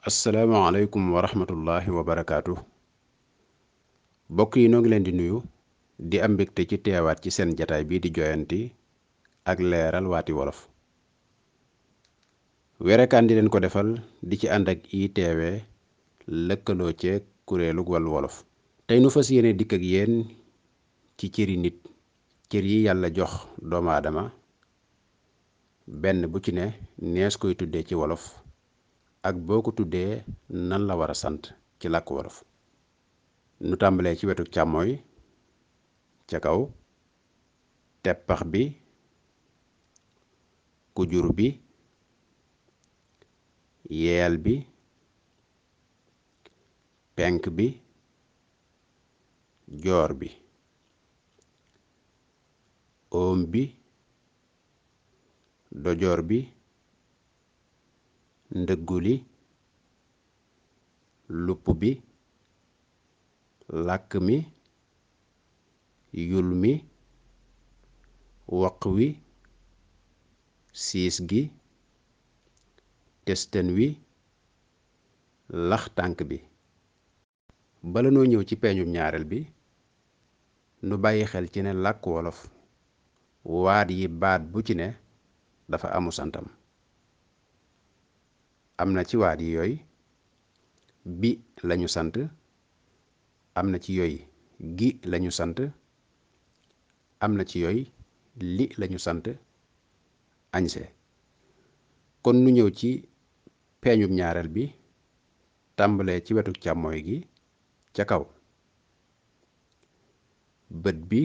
asalaamaaleykum wa rahmatullahi wa barakaatu. Mbokk yi noo ngi leen di nuyu di am mbégte ci teewaat ci seen jataay bii di joyanti ak leeral waati wolof. werekaan di leen ko defal di ci ànd ak ITV lëkkaloo ceeg kuréelu wàllu wolof. tey nu fas yéene dikk ak yéen ci cëri nit, cër yi yàlla jox doomu aadama, benn bu ci ne nees koy tuddee ci wolof ak boo ko tuddee nan la war a sant ci làkk wolof. nu tàmbalee ci wetu càmmooy ca kaw: teppax bi, kujur bi, yeel bi, penk bi, joor bi, oom bi, dojoor bi, ndëgguli, lupp bi, làkk mi, yul mi, waq wi, siis gi, testen wi, lax tànk bi. bala noo ñëw ci peeñum ñaareel bi, nu bàyyi xel ci ne làkk wolof waat yi baat bu ci ne dafa amu santam. am na ci waat yi yooyu bi lañu sant, am na ci yooyu gi lañu sant, am na ci yooyu li lañu sant añse. kon nu ñëw ci peeñum ñaareel bi, tàmbalee ci wetu càmmooy gi ca kaw: bët bi,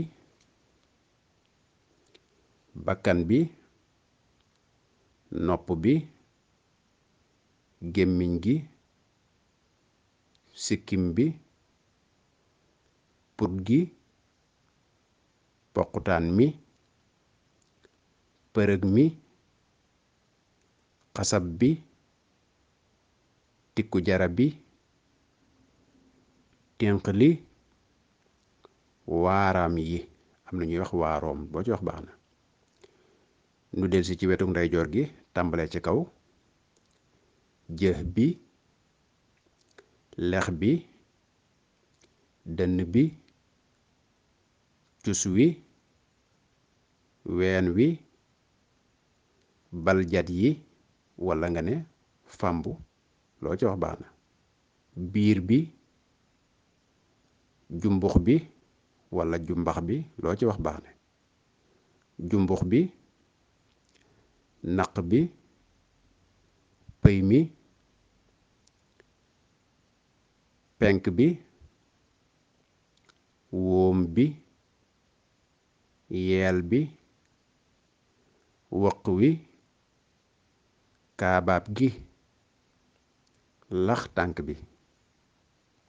bakkan bi, nopp bi, gémmiñ gi, sikkim bi, put gi, poqutaan mi, përëg mi, xasab bi, tikku jarab bi, ténq li, waaraam yi. am na ñuy wax waaroom, boo ci wax baax na. nu delsi ci wetu ndeyjoor gi, tàmbalee ci kaw: jëx bi, lex bi, dënn bi, cus wi, ween wi, baljat yi walla nga ne fàmbu, loo ci wax baax na. biir bi, jumbux bi walla jumbax bi, loo ci wax baax na. jumbux bi, naq bi, pëy mi, penk bi, wóom bi, yeel bi, wëq wi, kaabaab gi, lax tànk bi.